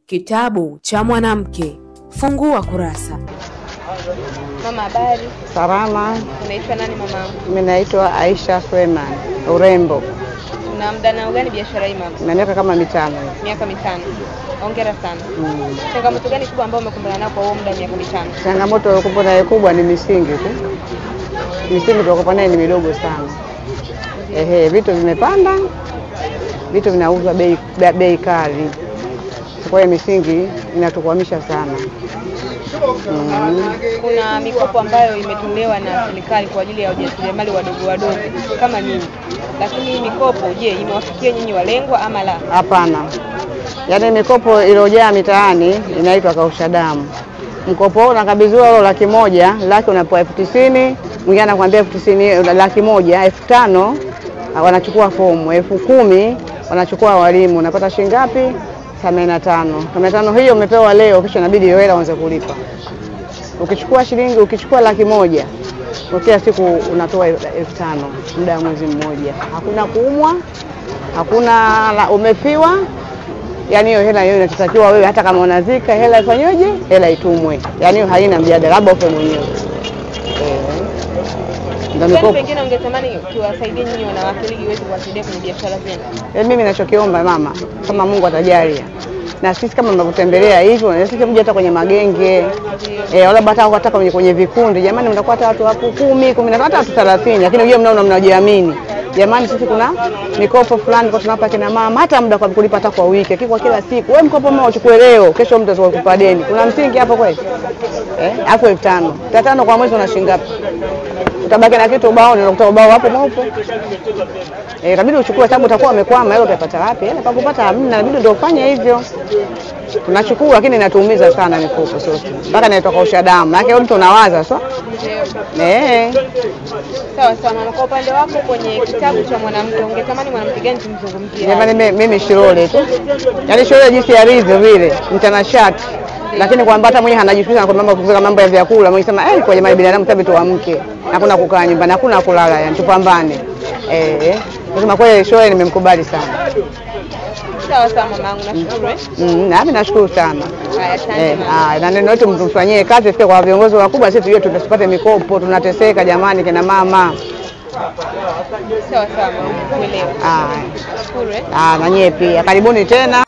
Kitabu cha Mwanamke. Fungua kurasa. Mama, habari? Salama. Unaitwa nani mama? Mimi naitwa Aisha Suleiman, Urembo. Una muda na gani biashara hii mama? Na miaka kama 5. Miaka 5. Hongera sana. Changamoto gani kubwa ambayo umekumbana nayo kwa huo muda miaka 5? Changamoto niliyokumbana nayo kubwa ni misingi tu. Misingi tuliyokuwa nayo ni midogo sana. Ehe, vitu vimepanda. Vitu vinauzwa bei kali. Kwa hiyo misingi inatukwamisha sana. Kuna mikopo ambayo imetolewa na serikali kwa ajili ya wajasiriamali wadogo wadogo kama nyinyi. Lakini hii mikopo, je, imewafikia nyinyi walengwa ama la? Hapana. Yaani mikopo iliyojaa mitaani inaitwa kausha damu. Mkopo unakabidhiwa leo 100,000, laki unapewa 90,000, mwingine anakuambia 90,000, 100,000, 5,000 wanachukua fomu, 10,000 wanachukua walimu, unapata shilingi ngapi? 85. 85 hiyo umepewa leo, kisha inabidi hiyo hela uanze kulipa. Ukichukua shilingi, ukichukua 100,000, kila siku unatoa 5,000 muda wa mwezi mmoja. Hakuna kuumwa, hakuna umefiwa. Yaani hiyo hela hiyo inatakiwa wewe, hata kama unazika hela ifanyeje? Hela itumwe. Yaani hiyo haina mjadala, labda ufe mwenyewe. Ndio pengine ungetamani tuwasaidie nyinyi wanawake ili iweze kuwasaidia kwenye biashara zenu. Mimi ninachokiomba mama, kama Mungu atajalia, na sisi kama mnapotembelea hivyo, na sisi mje hata kwenye magenge, wala hata kwenye vikundi. Jamani, mtakuwa hata watu wako 10, 15, hata watu 30, lakini unajua mnaona mnajiamini. Jamani, sisi kuna mikopo fulani kwa tunawapa kina mama, hata muda kwa kulipa hata kwa wiki, lakini kwa kila siku. Wewe mkopo mmoja uchukue leo, kesho mtu atakupa deni. Kuna msingi hapo kweli? Hapo 5,000. 5,000 kwa mwezi una shilingi ngapi? Utabaki na kitu ubaoni, unakuta ubao hapo mweupe. Inabidi uchukue sababu utakuwa umekwama, hela utapata wapi? Hela pa kupata hamna, inabidi ndio ufanye hivyo. Tunachukua lakini inatuumiza sana mikopo sote. Mpaka inaitwa kausha damu. Maana mtu unawaza so. Sawa sawa mama, kwa upande wako kwenye kitabu cha mwanamke ungetamani mwanamke gani tumzungumzie? Jamani, mimi Shilole tu. Yaani Shilole jinsi alivyo vile, mtanashati. Lakini kwamba hata mwenyewe anajifunza kwa mambo kuzika mambo ya vyakula, mwenyewe sema kwa jamani binadamu tabi tuamke. Hakuna kukaa nyumbani, hakuna kulala, yani tupambane. Nasema kweli Shilole nimemkubali sana. Sawa sawa mamangu, nashukuru. Na mimi nashukuru sana. Haya, asante mama. Na neno letu mtufanyie kazi ifike kwa viongozi wakubwa, sisi tujue tusipate mikopo, tunateseka jamani kina mama. Sawa sawa mama, kuelewa. Nashukuru. Na nyie pia. Karibuni tena.